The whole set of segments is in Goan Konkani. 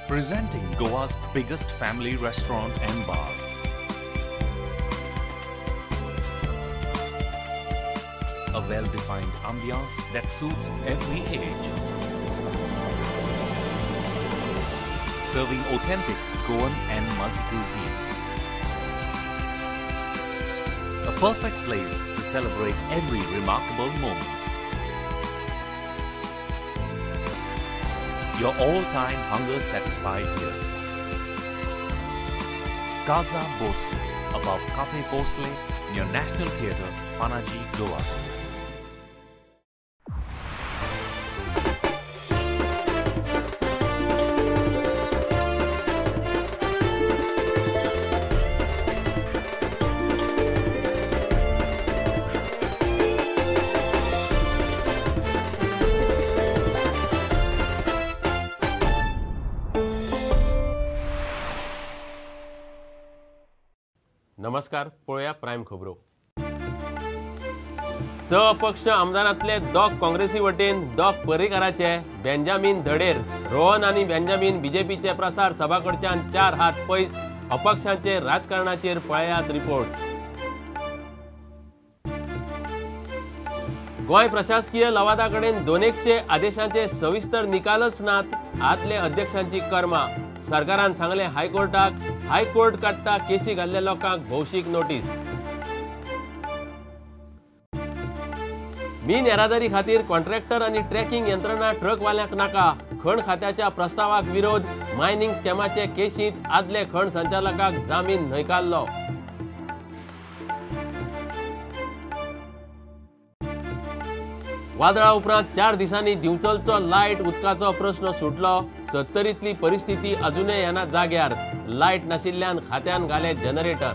Presenting Goa's biggest family restaurant and bar. A well-defined ambiance that suits every age. Serving authentic Goan and multi-cuisine. A perfect place to celebrate every remarkable moment. Your all-time hunger satisfied here. Casa Bhosle, above Cafe Bhosle, near National Theatre, Panaji, Goa. नमस्कार, पळोवया प्रायम खबरो. स अपक्ष आमदारांतले दोग काँग्रेसी वटेन, दोग पर्रीकाराचे. बेंजामीन धडेर, रोहन आनी बेंजामीन बीजेपीचे प्रसार सभा कडच्यान 4 हात पयस. अपक्षांचे राजकारणाचेर पळयात रिपोर्ट. गोंय प्रशासकीय लवादा कडेन 200 आदेशांचे सविस्तर निकालच नात. आदले अध्यक्षांची कर्मा. सरकारान सांगलें हायकोर्टाक, हायकोर्ट काडटा केशी घाल्ल्या लोकांक भौशीक नोटीस. मीन येरादारी खातीर कॉन्ट्रॅक्टर आनी ट्रॅकिंग यंत्रणा ट्रकवाल्यांक नाका. खण खात्याच्या प्रस्तावाक विरोध. मायनिंग स्कॅमाचे केशींत आदले खण संचालकाक जामीन न्हयकारलो. वादळा उपरांत 4 दिसांनी दिवचलचो लायट उदकाचो प्रश्न सुटलो. सत्तरींतली परिस्थिती अजूनय येना जाग्यार. लायट नाशिल्ल्यान खात्यान घाले जनरेटर.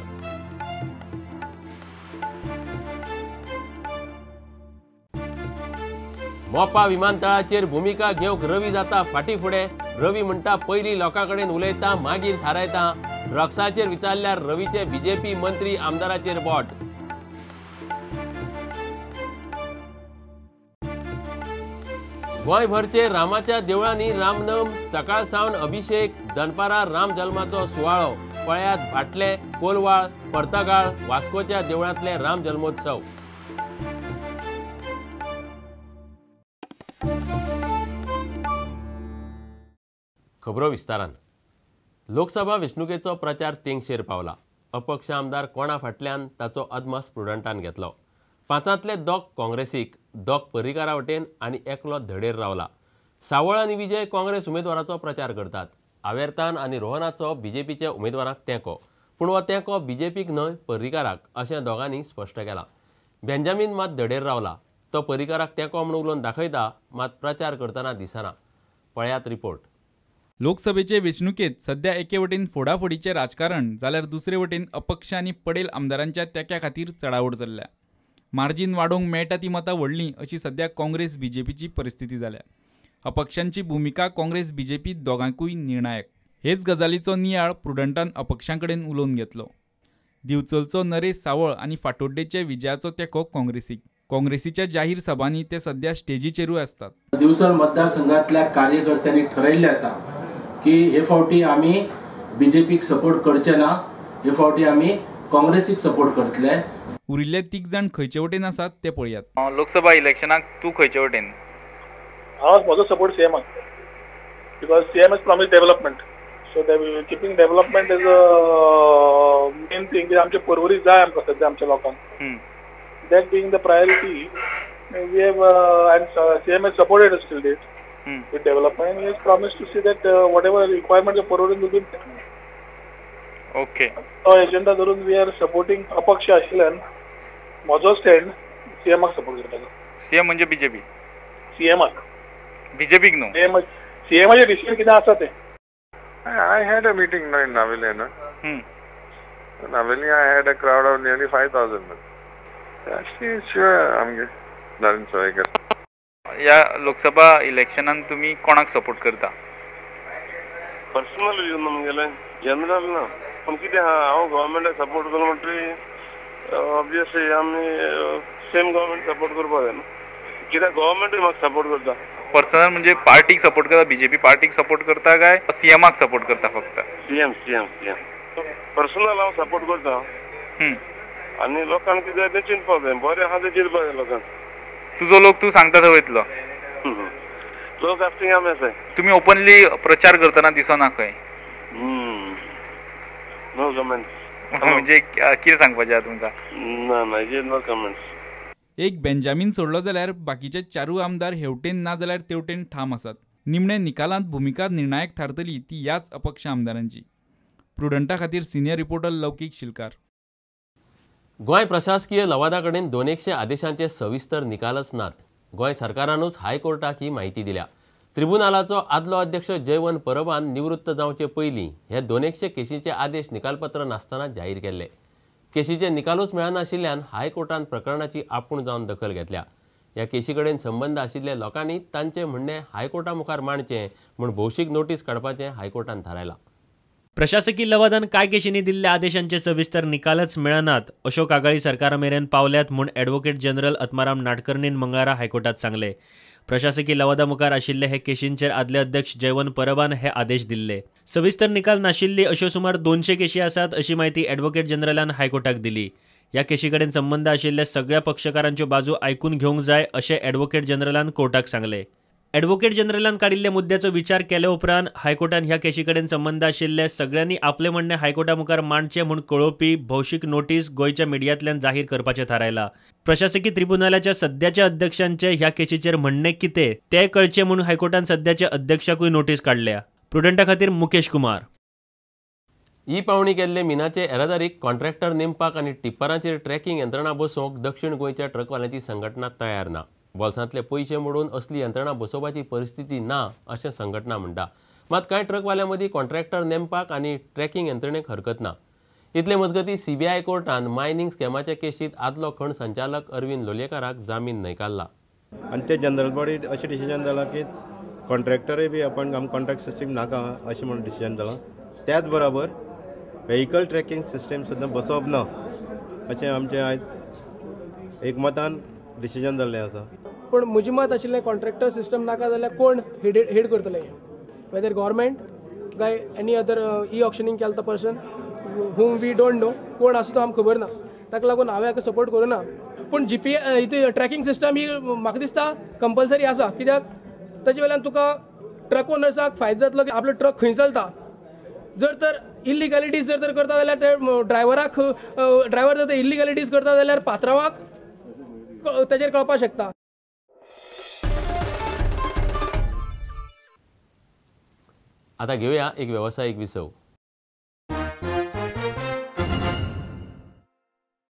मोपा विमानतळाचेर भुमिका घेवंक रवी जाता फाटी फुडें. रवी म्हणटा पयलीं लोकां कडेन उलयता, मागीर थारायता. ड्रग्साचेर विचारल्यार रवीचे बीजेपी मंत्री आमदाराचेर बोट. गोंयभरचे रामाच्या देवळांनी रामनम. सकाळ सावन अभिषेक, दनपारा राम जल्माचो सुवाळो. पळयात भाटले, कोलवाळ, पर्तगाळ, वास्कोच्या देवळांतले राम जल्मोत्सव. खबरो विस्तारान. लोकसभा वेंचणुकेचो प्रचार तेंगशेर पावला. अपक्ष आमदार कोणा फाटल्यान ताचो अदमास प्रुडंटान घेतलो. 5ांतले 2 काँग्रेसीक, 2 पर्रीकारा वटेन आनी एकलो धडेर रावला. सावळ आनी विजय काँग्रेस उमेदवाराचो प्रचार करतात. आवेर्तान आनी रोहनाचो बीजेपीच्या उमेदवाराक तेंको, पूण हो तेंको बीजेपीक न्हय पर्रीकाराक अशें दोगांनी स्पश्ट केलां. बेंजामीन मात धडेर रावला. तो पर्रीकाराक तेंको म्हूण उलोवन दाखयता, मात प्रचार करतना दिसना. पळयात रिपोर्ट. लोकसभेचे वेंचणुकेंत सध्या एके वटेन फोडाफोडीचें राजकारण जाल्यार दुसरे वटेन अपक्ष आनी पडेल आमदारांच्या तेंक्या खातीर चडाओड चल्ल्या. मार्जीन वाडोवंक मेळटा ती मतां व्हडलीं अशी सध्या काँग्रेस बीजेपीची परिस्थिती जाल्या. अपक्षांची भुमिका काँग्रेस बीजेपी दोगांकूय निर्णायक. हेच गजालीचो नियाळ प्रुडंटान अपक्षां कडेन उलोवन घेतलो. दिवचलचो नरेश सावळ आनी फातोड्डेचे विजयाचो तेंको काँग्रेसीक. काँग्रेसीच्या जाहीर सभांनी ते सध्या स्टेजीचेरूय आसतात. दिवचल मतदारसंघातल्या कार्यकर्त्यांनी ठरयल्लें आसा की हे फावटी आमी बीजेपीक सपोर्ट करचे ना, हे फावटी आमी काँग्रेसीक सपोर्ट करतले. उरिल्ले 3 जाण खंयचे वटेन आसात ते पळयात. लोकसभा इलेक्शनाक तूं खंयचे वटेन? हांव म्हजो support सीएमाक, because CM has promise development. So keeping development is a main thing. कित्याक आमचे पर्वरी जाय आमकां सद्या आमच्या लोकांक. That being the priority we have and CM has supported us till date with development and he has promised to see that whatever requirements of Porvorim will be met. Okay. तो एजेंडा धरून we are supporting अपक्ष आशिल्ल्यान म्हजो स्टँड सीएमाक सपोर्ट करता. सीएम म्हणजे बीजेपी? सीएमाक. बीजेपीक न्हू. सीएमाचे डिसिजन कितें आसा तें. I had a meeting now in Navelim, no? In Navelim I had a crowd of nearly 5,000 men. Actually, sure, आमगे नरेंद्र सवयकर. ह्या लोकसभा इलेक्शनान तुमी कोणाक सपोर्ट करता? पर्सनल व्यू ना जनरल ना, पूण कितें आहा, हांव गव्हर्मेंटाक सपोर्ट करूं म्हणटकीर ऑब्वियसली आमी सेम गव्हर्मेंट सपोर्ट करपाक जाय न्हू, कित्याक गव्हर्मेंटूय म्हाका सपोर्ट करता. पर्सनल म्हणजे पार्टीक सपोर्ट करता, बीजेपी पार्टीक सपोर्ट करता काय सीएमाक सपोर्ट करता फक्त? सीएम सीएम सीएम पर्सनल हांव सपोर्ट करता आनी लोकांक कितें जाय तें चिंतपाक जाय, बरें आहा तें चिंतपाक जाय लोकांक. तुजो लोक तूं सांगता थंय वयतलो? लोक आसता आमी आसाय. तुमी ओपनली प्रचार करतना दिसना खंय? No comments. म्हणजे कितें सांगपाचें आहा तुमकां? ना ना, नो कमेंट्स. एक बेंजामीन सोडलो जाल्यार बाकीचे चारूय आमदार हेवटेन ना जाल्यार तेवटेन ठाम आसात. निमणे निकालांत भुमिका निर्णायक थारतली ती ह्याच अपक्ष आमदारांची. प्रुडंटा खातीर सिनियर रिपोर्टर लौकीक शिलकार. गोंय प्रशासकीय लवादा कडेन 200 आदेशांचे सविस्तर निकालच नात. गोंय सरकारानूच हायकोर्टाक ही म्हायती दिल्या. त्रिबुनालाचो आदलो अध्यक्ष जयवंत परबान निवृत्त जावचे पयलीं हे 200 केशींचे आदेश निकालपत्र नासतना जाहीर केल्ले. केशीचे निकालूच मेळनाशिल्ल्यान हायकोर्टान प्रकरणाची आपूण जावन दखल घेतल्या. ह्या केशी कडेन संबंद आशिल्ल्या लोकांनी तांचें म्हणणें हायकोर्टा मुखार मांडचें म्हूण भौशीक नोटीस काडपाचें हायकोर्टान थारायलां. प्रशासकी लवादान कांय केशींनी दिल्ल्या आदेशांचे सविस्तर निकालच मेळनात अश्यो कागाळी सरकारा मेरेन पावल्यात म्हूण ॲडव्होकेट जनरल आत्माराम नाडकर्णीन मंगळारा हायकोर्टात सांगले. प्रशासकी लवादा मुखार आशिल्ले हे केशींचेर आदले अध्यक्ष जयवंत परबान हे आदेश दिल्ले. सविस्तर निकाल नाशिल्ली अश्यो सुमार 200 केशी आसात अशी म्हायती ॲडव्होकेट जनरलान हायकोर्टाक दिली. ह्या केशी कडेन संबंद आशिल्ल्या सगळ्या पक्षकारांच्यो बाजू आयकून घेवंक जाय अशें ॲडव्होकेट जनरलान कोर्टाक सांगले. ॲडव्होकेट जनरलान काडिल्ल्या मुद्द्याचो विचार केले उपरांत हायकोर्टान ह्या केशी कडेन संबंद आशिल्ले सगळ्यांनी आपलें म्हणणें हायकोर्टा मुखार मांडचें म्हूण कळोवपी भौशीक नोटीस गोंयच्या मिडियांतल्यान जाहीर करपाचें थारायलां. प्रशासकी त्रिबुनालाच्या सद्याच्या अध्यक्षांचे ह्या केशीचेर म्हणणें कितें तें कळचें म्हूण हायकोर्टान सद्याच्या अध्यक्षाकूय नोटीस काडल्या. प्रुडंटा खातीर मुकेश कुमार. ही पावणी केल्ले मिनाचे येरादारीक कॉन्ट्रॅक्टर नेमपाक आनी टिप्परांचेर ट्रॅकिंग यंत्रणा बसोवंक दक्षिण गोंयच्या ट्रकवाल्यांची संघटना तयार ना. बोल्सांतले पयशे मोडून असली यंत्रणा बसोवपाची परिस्थिती ना अशें संघटना म्हणटा. मात कांय ट्रकवाल्यां मदीं कॉन्ट्रॅक्टर नेमपाक आनी ट्रॅकिंग यंत्रणेक हरकत ना. इतले मजगतीं सीबीआय कोर्टान मायनिंग स्कॅमाचे केशींत आदलो खण संचालक अरविंद लोलयेकाराक जामीन न्हयकारला. आनी ते जनरल बॉडी अशें डिसिजन जालां की कॉन्ट्रॅक्टरूय बी आपण आमकां कॉन्ट्रॅक्ट सिस्टम नाका अशें म्हणून डिसिजन जालां. त्याच बरोबर व्हेकल ट्रॅकिंग सिस्टम सुद्दां बसोवप ना अशें आमचें आयज एकमतान डिसिजन जाल्लें आसा. पूण म्हजें मत आशिल्लें कॉन्ट्रॅक्टर सिस्टम नाका जाल्यार कोण हेड करतले, वेदर गव्हर्मेंट काय एनी अदर ई ऑक्शनींग केला तो person whom we don't know, कोण आसा तो आमकां खबर ना. ताका लागून हांवें हाका सपोर्ट करूं ना. पूण जी पी ट्रॅकिंग सिस्टम ही म्हाका दिसता कंपल्सरी आसा, कित्याक ताजे वयल्यान तुका ट्रक ओनर्साक फायदो जातलो की आपलो ट्रक खंय चलता. जर तर इलिगॅलिटीज जर तर करता जाल्यार ते ड्रायव्हराक, ड्रायव्हर जर तर इलिगॅलिटीज करता जाल्यार पात्रांवाक ताजेर कळपाक शकता. आता घेऊया एक व्यावसायिक विसव.